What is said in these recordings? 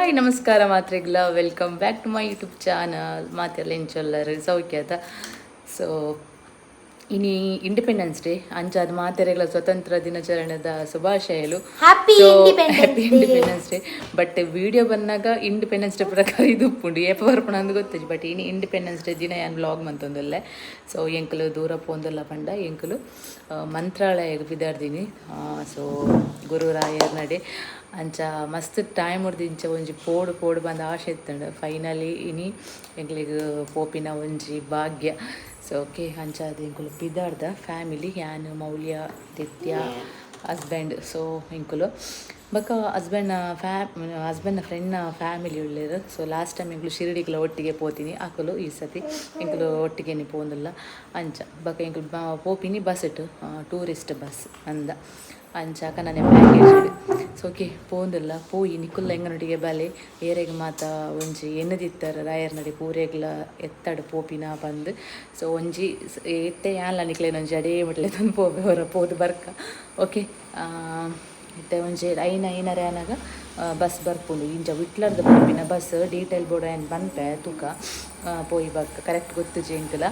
Hi ನಮಸ್ಕಾರ ಮಾತ್ರೆಗ್ಲ welcome back to my YouTube channel. ಮಾತೆಲ್ಲ ಇಂಚೊಲ್ಲರು ಸೌಖ್ಯದ. ಸೊ ಇನಿ ಇಂಡಿಪೆಂಡೆನ್ಸ್ ಡೇ, ಅಂಚಾದ ಮಾತೆರೆಗ್ಲ ಸ್ವತಂತ್ರ ದಿನಾಚರಣೆದ ಶುಭಾಶಯಲು. Happy Independence happy Day. Independence day. But video ಬಂದಾಗ ಇಂಡಿಪೆಂಡೆನ್ಸ್ ಡೇ ಪ್ರಕಾರ ಇದು ಉಪ್ಪುಂಡು, ಏಪ ಬರ್ಪುಣ ಅಂದ್ ಗೊತ್ತಿಜ್ಜಿ. ಬಟ್ ಇನಿ ಇಂಡಿಪೆಂಡೆನ್ಸ್ ಡೇ ದಿನ ಯಾನ್ ವ್ಲಾಗ್ ಮಂತೊಂದುಲ್ಲೆ. ಸೊ ಎಂಕುಲು ದೂರ ಪೋಂದುಲ್ಲ ಪಂಡ ಎಂಕುಲು ಮಂತ್ರಾಲಯಗ್ ಪಿದಾಡ್ದಿನಿ. ಸೊ ಗುರುರಾಯರ್ ನಡೆ ಅಂಚ ಮಸ್ತ್ ಟೈಮ್ ಇಂಚ ಒಂಜಿ ಪೋಡು ಪೋಡು ಬಂದ ಆಶೆ ಇತ್ತಂಡು. ಫೈನಲಿ ಇನಿ ಎಂಕ್ಲೆಗ್ ಪೋಪಿನ ಒಂಜಿ ಭಾಗ್ಯ. ಸೊ ಓಕೆ, ಅಂಚ ಅದು ಎಂಕುಲು ಪಿದಾಡ್ದ ಫ್ಯಾಮಿಲಿ, ಯಾನ್, ಮೌಲ್ಯ, ದಿತ್ಯ, ಹಸ್ಬೆಂಡ್. ಸೊ ಎಂಕುಲು ಬೊಕ್ಕ ಹಸ್ಬೆಂಡ್ನ ಹಸ್ಬೆಂಡ್ನ ಫ್ರೆಂಡ್ನ ಫ್ಯಾಮಿಲಿ ಉಳ್ಳೇರು. ಸೊ ಲಾಸ್ಟ್ ಟೈಮ್ ಎಂಕುಲು ಶಿರಡಿಗ್ಲ ಒಟ್ಟಿಗೆ ಪೋತೀನಿ. ಅಕುಲು ಈ ಸತಿ ಎಂಕುಲು ಒಟ್ಟಿಗೆ ಪೋಂದುಲ್ಲ. ಅಂಚ ಬೊಕ್ಕ ಎಂಕುಲು ಪೋಪಿನಿ ಬಸ್ ಇಟ್ಟು, ಟೂರಿಸ್ಟ್ ಬಸ್ ಅಂದ. ಅಂಚ ನಾನೇ ಪ್ಯಾಕೇಜ್. ಸೊ ಓಕೆ, ಪೋಂದುಲ್ಲ. ಪೋಯಿ ನಿಕುಲ್ಲ ಎಂಗನೊಟ್ಟಿಗೆ ಬಲೆ. ಏರೆಗ್ ಮಾತ ಒಂಜಿ ಎನ್ನದಿತ್ತರ ರಾಯರ್ ನಡಿ ಪೂರೆಗ್ಲ ಎತ್ತಡ್ ಪೋಪಿನ ಬಂದು. ಸೊ ಒಂಜಿ ಎತ್ತೆ ಯಾನ್ಲ ನಿಕ್ಲೇನ ಒಂಜಿ ಅಡೇ ಮುಟ್ಲೆ ತಂದು ಪೋಬೆ ಹೊರ ಪೋದು ಬರ್ಕ. ಓಕೆ, ಇತ್ತೆ ಒಂಜಿ ಐನ ಐನರೆ ಆನಗ ಬಸ್ ಬರ್ಪುಂಡು. ಇಂಚ ವಿಟ್ಲರ್ದ ಬರ್ಪಿನ ಬಸ್ ಡೀಟೇಲ್ ಬೋರ್ಡ್ ಏನು ಪನ್ಪೆ ತೂಕ. ಪೋಯಿ ಬಕ್ಕ ಕರೆಕ್ಟ್ ಗೊತ್ತುಜಿ ಎಂಕಲ.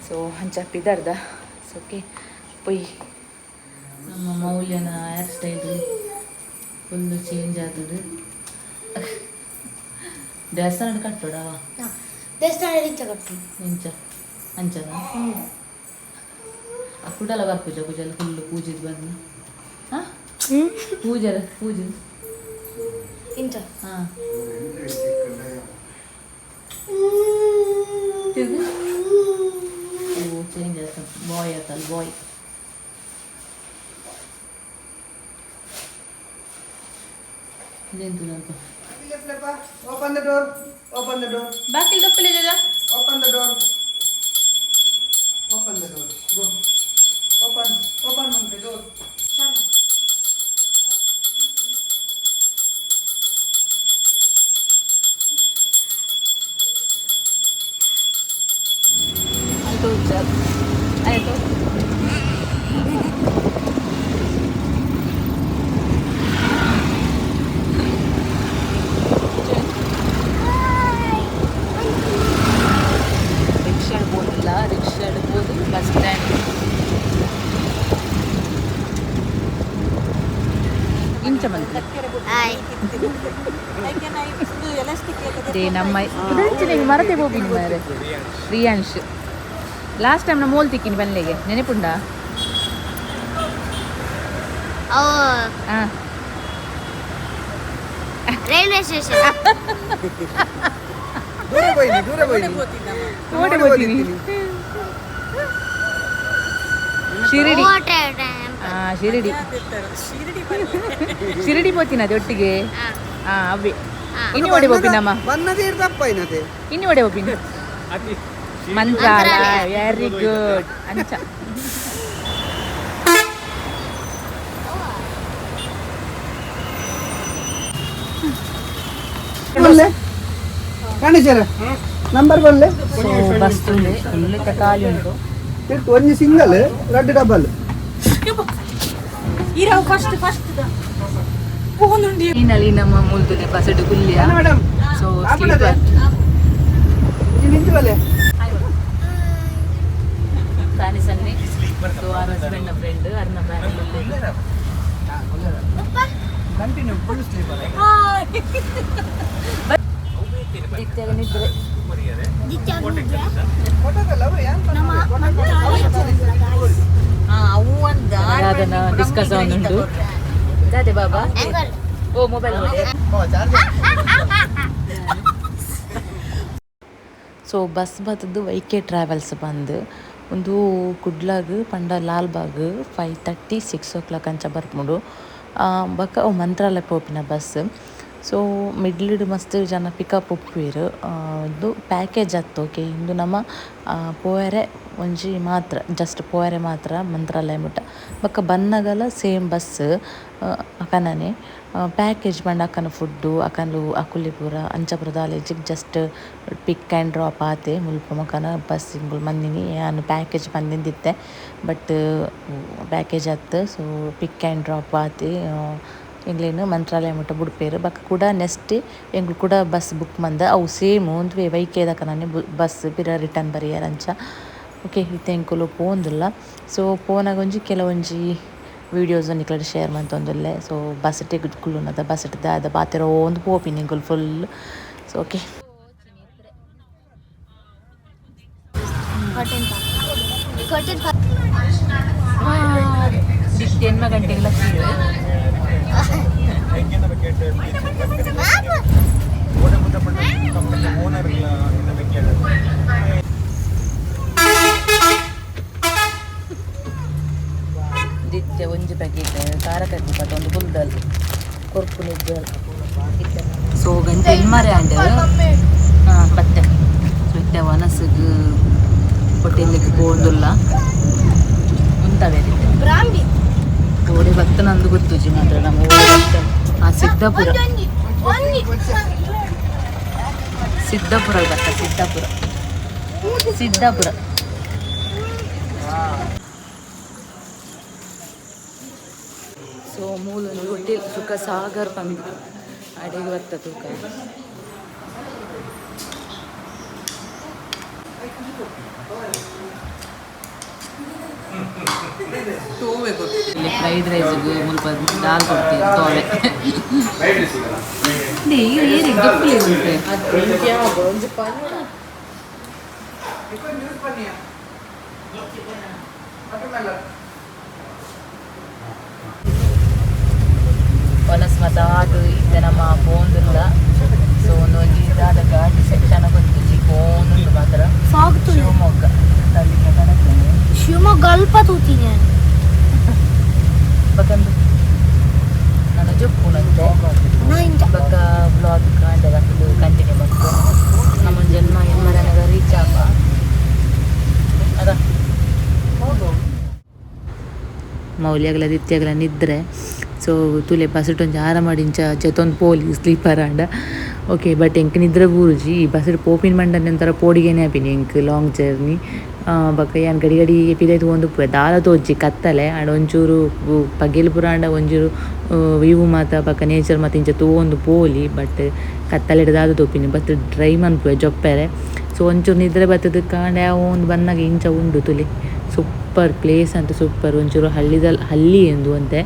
ಸೊ ಅಂಚ ಪಿದರ್ದ. ಸೊ ಓಕೆ, ಪೊಯ್. ನಮ್ಮ ಮೌಲ್ಯನ ಹೇರ್ ಸ್ಟೈಲ್ ಫುಲ್ ಚೇಂಜ್ ಆತದೆ. ದೇವಸ್ಥಾನ ಕಟ್ಟೋಡ. ದೇವಸ್ಥಾನ ಇಂಚ ಕಟ್ಟು. ಇಂಚ ಅಂಚನ ಆ ಕುಡಲ ಬರ್ಪುಜ ಪೂಜೆ ಫುಲ್ ಪೂಜೆದ್ ಬಂದು ಹಾಂ ಪೂಜೆ ಪೂಜೆ. ಇಂಚ. ಹಾಂ, ತಿರ್ಗಿ ಓ ಚೇಂಜ್ ಆಯ್ತು. ಬಾಯ್ ಆತಲ್ಲ, ಬಾಯ್. ಇದೇಂತದಲ್ಪ? Open the door. Open the door. ಬಾಕಿಲ್ ದಪ್ಪಲೆ ಜಜ. Open the door. Open the door. Go. Open. Open the door. ಆಯ್ತು ಆಯ್ತು. ರಿಕ್ಷಾ ಇಡ್ಬೋದಿಲ್ಲ, ರಿಕ್ಷಾ ಇಡ್ಬೋದು ಬಸ್ ಸ್ಟ್ಯಾಂಡ್ ಇಂಚ ಬಂತು. ಹಾಯ್. They ನಮ್ಮ ಉದಂಚಿನ ಮರತೆ ಹೋಗಿನಿ ಮಾರೆ. ಪ್ರಿಯಾಂಶ್ ಲಾಸ್ಟ್ ಟೈಮ್ ನಮ್ಮ ಮೋಲ್ ತಿಕ್ಕಿನಿ ಬನ್ಲೆಗೆ ನೆನಪುಂಡ? ಓ. ಹಾಂ. Railway station. ದೂರ ಹೋಯ್ನಿ, ದೂರ ಹೋಯ್ನಿ. ಓಡಿ ಹೋಗ್ತೀನಿ. ಶಿರಡಿ. ವಾಟರ್. ಹಾ, ಶಿರಡಿ. ಶಿರಡಿ ಪೋತಿನ ಅದು ಒಟ್ಟಿಗೆ. ಹಾ, ಅವೇ. ಇನ್ನು ಓಡಿ ಹೋಪಿನಮ್ಮ. ಬನ್ನದೇ ಇರ್ತಪ್ಪ ಏನತೆ. ಇನ್ನು ಓಡಿ ಹೋಪಿನಿ ಮಂತ್ರಾಲಯ. Very good. ಅಂಚ ಬಲ್ಲೆ ಕಾಣಿಸರ ನಂಬರ್ ಬಲ್ಲೆ. ಸೊ ಬಸ್ ಫುಲ್ ಖಾಲಿ ಉಂಟು. ಇಟ್ಟು ಒಂಜಿ ಸಿಂಗಲ್, ರಡ್ಡ್ ಡಬಲ್. ಫೈನಲಿ ನಮ್ಮ ಮುಲ್ದುನೆ ಬಸ್ ಗುಲ್ಯ. ಮೇಡಮ್. ಸೊ ಆಪಣದೆ. ನಿಂತು ಬಲ್ಲೆ. ತಾನಿ ಸನ್ನಿ. ಸೊ ಆರ್ ಹಸ್ಬೆಂಡ್ ಫ್ರೆಂಡ್ ಅರ್ನ family. Continue full sleeper. ನಿತ್ಯ ನಿದ್ರೆ. ನಮ್ಮ ಮಂತ್ರಾಲಯ. ಅದನ್ನ ಡಿಸ್ಕಸ್ ಉಂಟು ದಾದೆ ಬಾಬಾ. ಓ ಮೊಬೈಲ್. ಸೊ ಬಸ್ ಬತ್ತದ್ದು ವೈಕೆ ಟ್ರಾವೆಲ್ಸ್ ಬಂದು. ಒಂದು ಕುಡ್ಲಾಗ್ ಪಂಡ ಲಾಲ್ಬಾಗ್ 5:36 ಓ ಕ್ಲಾಕ್ ಅಂಚ ಬರ್ಪುಂಡು. ಬೊಕ್ಕ ಅವು ಮಂತ್ರಾಲಯ ಪೋಪಿನ ಬಸ್. ಸೊ ಮಿಡ್ಲ್ಡ್ ಮಸ್ತ್ ಜನ ಪಿಕಪ್ ಉಪ್ಪುವೆರ್. ಉಂದು ಪ್ಯಾಕೇಜ್ ಅತ್ತ್. ಓಕೆ, ಇಂದು ನಮ ಪೋಯರೆ ಒಂಜಿ ಮಾತ್ರ, ಜಸ್ಟ್ ಪೋಯರೆ ಮಾತ್ರ ಮಂತ್ರಾಲಯ ಮುಟ್ಟ. ಬೊಕ್ಕ ಬನ್ನಗಲ ಸೇಮ್ ಬಸ್ ಅಕನನೆ. ಪ್ಯಾಕೇಜ್ ಪಂಡ ಅಕನ ಫುಡ್ಡು ಅಕಲು ಅಕುಲೆ ಪೂರ ಅಂಚ ಪೂರ ದಾಲ ಜಸ್ಟ್ ಪಿಕ್ ಆ್ಯಂಡ್ ಡ್ರಾಪ್ ಆತೆ. ಮುಲ್ಪ ಮುಕನ ಬಸ್ ಇಂಗುಲು ಮಂದಿನಿ. ಯಾನ್ ಪ್ಯಾಕೇಜ್ ಪಂದಿಂದಿತ್ತೆ, ಬಟ್ ಪ್ಯಾಕೇಜ್ ಅತ್ತ್. ಸೊ ಪಿಕ್ ಆ್ಯಂಡ್ ಡ್ರಾಪ್ ಆತೆ. ಎಂಗ್ಲೇನು ಮಂತ್ರಾಲಯ ಮುಟ್ಟ ಬುಡ್ಪೇರು ಬಕ್ಕ ಕೂಡ ನೆಕ್ಸ್ಟ್ ಎಂಗ್ಲು ಕೂಡ ಬಸ್ ಬುಕ್ ಮಂದ ಅವು ಸೇಮ್ ಒಂದುವೆ ವೈಕೇದಕ ಬಸ್ ಪಿರ ರಿಟರ್ನ್ ಬರಿಯರಂಚ. ಓಕೆ ಇತ್ತೆ ಎಂಕುಲು ಪೋಂದುಲ್ಲ. ಸೊ ಪೋನಾಗ ಒಂಜಿ ಕೆಲವೊಂಜಿ ವೀಡಿಯೋಸ್ ನಿಕ್ಲೆಡ ಶೇರ್ ಮಂತೊಂದುಲ್ಲೆ. ಸೊ ಬಸ್ ಕುಲ್ಲುನದ ಬಸ್ ದಾದ ಪಾತೆರ ಒಂದು ಪೋಪಿನಿ ಎಂಕುಲು ಫುಲ್. So okay curtain ಎನ್ಮ ಗಂಟೆಗೆ ದಿತ್ಯ ಒಂಜಿ ಪ್ಯಾಕೆಟ್ ಖಾರ ಕಡ್ಡಿ ಪತ್ತ ಒಂದು ಕುಲ್ದಲ್ ಕೊರ್ಪು ನಿಜ್ಜಲ್. ಸೊ ಗಂಟೆ ಎನ್ಮರೆ ಆಂಡ್ ಹಾಂ ಬತ್ತೆ. ಸೊ ಇತ್ತೆ ವನಸ್ಗ್ ಹೋಟೆಲ್ಗೆ ಪೋಂದುಲ್ಲ ಉಂತವೆ ಬ್ರಾಂಬಿ ಓಡಿ ಬತ್ತ ನಂದು ಗೊತ್ತುಜಿ ಮಾತ್ರ ನಮ್ಮ ಓಡಿ ಬತ್ತ. ಆ ಸಿದ್ದಾಪುರ ಸಿದ್ದಾಪುರ ಬತ್ತ ಸಿದ್ದಾಪುರ ಸಿದ್ದಾಪುರ. ಸೊ ಮೂಲ ಹೋಟೆಲ್ ಸುಖ ಸಾಗರ್ ಪಂದ್ ಅಡಿಗೆ ಬತ್ತ ತೂಕ. ಇಲ್ಲಿ ಫ್ರೈಡ್ ರೈಸ್ಗೆ ಮುಲ್ಪ ದಾಲ್ ಕೊಡ್ತೀವಿ ತೋವೆ. ಒನಸ್ ಮತ ಆಟು ಇತ್ತೆ ನಮ್ಮ ಪೋಂದುಲ್ಲ. ಸೊ ಒಂದು ಒಂಜಿ ಇದಾದ ಘಾಟಿ ಸೆಕ್ಷನ್ ಗೊತ್ತುಜಿ ಪೋಂದುಂಡು ಮಾತ್ರ. ಶಿವಮೊಗ್ಗ ತಲ್ಲಿಗೆ ಕನಕನೆ. ಶಿವಮೊಗ್ಗ ಅಲ್ಪ ತೂತೀನಿ. ಬಕಂದು ನನ್ನ ಜೊಪ್ಪುನಂತೆ ಬಕ್ಕ ಬ್ಲಾಗ್ ಕಾಂಡದ ಕಂಟಿನ್ಯೂ ಬಂತು. ನಮ್ಮ ಜನ್ಮ ಎಮ್ಮರನಗ ರೀಚ್ ಆಪ ಅದ ಮೌಲ್ಯಗಳ ದಿತ್ಯಗಳ ನಿದ್ರೆ. ಸೊ ತುಲೆ ಬಸ್ಸು ಒಂಜಿ ಆರಾಮ ಇಂಚ ಜೊತೊಂದು ಪೋಲಿ ಸ್ಲೀಪರ್ ಆಂಡ. ಓಕೆ ಬಟ್ ಎಂಕ್ ನಿದ್ರೆ ಬೂರುಜಿ ಈ ಬಸ್ಸು ಪೋಪಿನ ಮಂಡನೆ ಒಂಥರ ಪೋಡಿಗೆನೆ ಆಪಿನಿ ಎಂಕ್ ಲಾಂಗ್ ಜರ್ನಿ. ಬೊಕ್ಕ ಯಾನ್ ಗಡಿ ಗಡಿ ಪಿದೈ ತೂವೊಂದು ದಾಲ ತೋಜಿ ಕತ್ತಲೆ ಆಂಡ ಒಂಚೂರು ಪಗೆಲ್ ಪೂರ ಆಂಡ ಒಂಚೂರು ವ್ಯೂ ಮಾತ ಬೊಕ್ಕ ನೇಚರ್ ಮಾತ ಇಂಚ ತೂವೊಂದು ಪೋಲಿ. ಬಟ್ ಕತ್ತಲೆಡ್ ದಾದ ತೋಪಿನಿ ಬತ್ ಡ್ರೈ ಮನ್ಪುವೆ ಜೊಪ್ಪೆರೆ. ಸೊ ಒಂಚೂರು ನಿದ್ರೆ ಬತ್ತದ ಕಾಂಡೆ ಒಂದು ಬನ್ನಾಗ ಇಂಚ ಉಂಡು ತುಲೆ. ಸೂಪರ್ ಪ್ಲೇಸ್ ಅಂತ ಸೂಪರ್. ಒಂಚೂರು ಹಳ್ಳಿದಲ್ಲಿ ಹಳ್ಳಿ ಎಂದು ಅಂತೆ.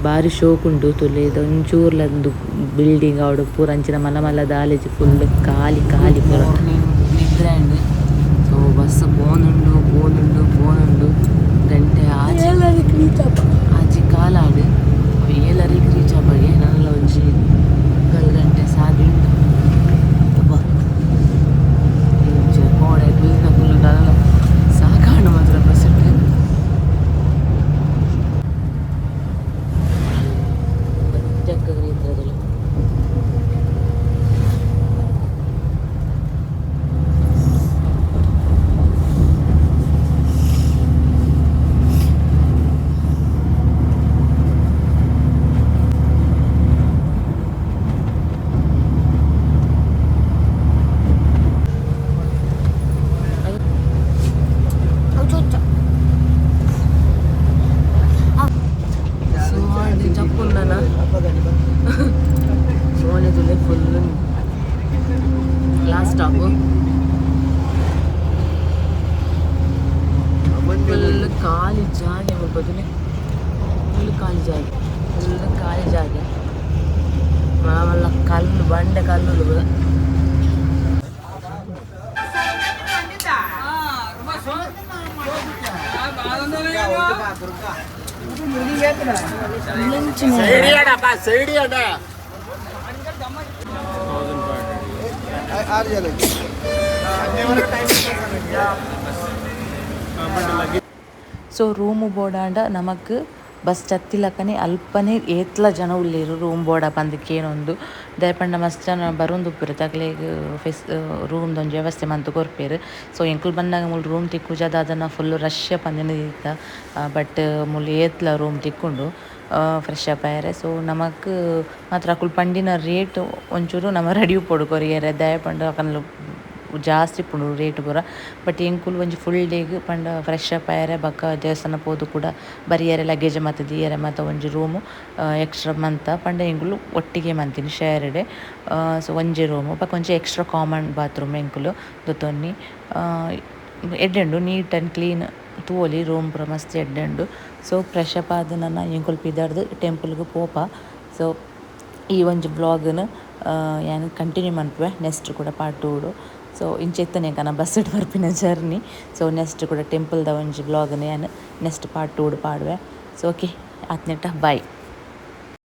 ಬಾರಿ ಶೋಕ್ ಉಂಟು ತುಲೆ. ಇದು ಒಂಚೂರ್ಲ ಒಂದು ಬಿಲ್ಡಿಂಗ್ ಅವಡು ಪೂರ ಅಂಚಿನ ಮಲ್ಲ ಮಲ್ಲ ದಾಲೇಜ್ ಫುಲ್ ಖಾಲಿ ಖಾಲಿ ಪೂರ. ನಿದ್ರೆ ಅಂಡ್ ಸೊ ಬಸ್ ಪೋನುಂಡು ಪೋನುಂಡು ಪೋನುಂಡು ಗಂಟೆ ಆಜಿ ಆಜಿ ಕಾಲಾಡು ಏಳರಿಗೆ ರೀಚ್ ಆಪಗೆ ನಲ್ಲ ಒಂಜಿ ಮುಕ್ಕಾಲು ಗಂಟೆ ಸಾದಿ ಉಂಟು. ಅಬ್ಬಾ ಇಂಚ ಕೋಡೆ ಕುಲ್ನ ಕುಲ್ಲು ನಲ್ಲ ಸಾಕಾಂಡು ಮಾತ್ರ ಬಸ್ ಇದ್ರದಲ್ಲ. ಸೊ ಚಪ್ಪುಂಡನ ಸೋನೆ ತುಲೆ ಫುಲ್ ಲಾಸ್ಟ್ ಸ್ಟಾಪು ಫುಲ್ ಖಾಲಿ ಜಾಗೆ ಬದಲೆ ಫುಲ್ ಖಾಲಿ ಜಾಗೆ ಫುಲ್ ಖಾಲಿ ಜಾಗೆ ಮಲ್ಲ ಕಲ್ಲು ಬಂಡೆ ಕಲ್ಲು ಬುದ. ಸೊ ರೂಮು ಬೋಡಾಂಡ ನಮಕ್ ಬಸ್ ಚತ್ತಿಲಕನೆ ಅಲ್ಪನೆ ಏತ್ಲ ಜನ ಉಲ್ಲೇರು ರೂಮ್ ಬೋಡ ಪಂದಕ್ಕೇನೊಂದು ದಯಪಂಡ ಮಸ್ತ್ ಜನ ಬರೋಂದುಪ್ಪೆರ್ ತಕ್ಲೆಗ್ ಫೆಸ್ ರೂಮ್ದೊಂಜಿ ವ್ಯವಸ್ಥೆ ಮಂತ್ ಕೊರ್ಪೆರ್. ಸೊ ಎಂಕುಲು ಬನ್ನಗ ಮೂಲು ರೂಮ್ ತಿಕ್ಕುಜ ದಾದನ ಫುಲ್ ರಶ್ ಪಂದಿನ ಇತ್ತ. ಬಟ್ ಮೂಲು ಏತ್ಲ ರೂಮ್ ತಿಕ್ಕುಂಡು ಫ್ರೆಶ್ ಅಪ್ ಆಯೆರೆ. ಸೊ ನಮಕ್ ಮಾತ್ರ ಅಕುಲು ಪಂಡಿನ ರೇಟ್ ಒಂಚೂರು ನಮ ರೆಡಿ ಉಪ್ಪೊಡು ಕೊರಿಯೆರೆ ದಯಪಂಡ ಅಕಲ್ನ ಜಾಸ್ತಿ ಇಪ್ಪುಂಡು ರೇಟ್ ಪೂರ. ಬಟ್ ಎಂಕುಲು ಒಂಜಿ ಫುಲ್ ಡೇಗ್ ಪಂಡ ಫ್ರೆಶ್ ಅಪ್ ಆಯರೆ ಬೊಕ್ಕ ದೇವಸ್ಥಾನ ಪೋದು ಕೂಡ ಬರಿಯರೆ ಲಗೇಜ್ ಮಾತ ದೀಯರೆ ಮಾತ ಒಂಜಿ ರೂಮು ಎಕ್ಸ್ಟ್ರಾ ಮಂತ ಪಂಡ ಎಂಕುಲು ಒಟ್ಟಿಗೆ ಮಂತಿನಿ ಶೇರ್ಡ್. ಸೊ ಒಂಜಿ ರೂಮು ಬೊಕ ಒಂಜಿ ಎಕ್ಸ್ಟ್ರಾ ಕಾಮನ್ ಬಾತ್ರೂಮ್ ಎಂಕುಲು ದೆತೊನ್ನಿ. ಎಡ್ಡೆ ಉಂಡು, ನೀಟ್ ಆ್ಯಂಡ್ ಕ್ಲೀನ್ ತೂವೊಲಿ ರೂಮ್ ಪೂರ ಮಸ್ತ್ ಎಡ್ಡೆ ಉಂಡು. ಸೊ ಫ್ರೆಶ್ ಅಪ್ ಆದ್ ನನ ಎಂಕುಲು ಪಿದರ್ದ್ ಟೆಂಪಲ್ಗ್ ಪೋಪ. ಸೊ ಈ ಒಂಜಿ ವ್ಲಾಗ್ನ್ ಯಾನ್ ಕಂಟಿನ್ಯೂ ಮನ್ಪುವೆ ನೆಕ್ಸ್ಟ್ ಕೂಡ ಪಾರ್ಟ್ 2. ಸೊ ಇಂಚ ಇತ್ತನೆ ಎಂಕನ ಬಸ್ ಬರ್ಪಿನ ಜರ್ನಿ. ಸೊ ನೆಕ್ಸ್ಟ್ ಕೂಡ ಟೆಂಪಲ್ದ ಒಂಜಿ ವ್ಲಾಗ್ನ್ ಯಾನ್ ನೆಕ್ಸ್ಟ್ ಪಾರ್ಟ್ 2 ಪಾಡುವೆ. ಸೊ ಓಕೆ, ಆತ್ನೆಟ ಬಾಯ್.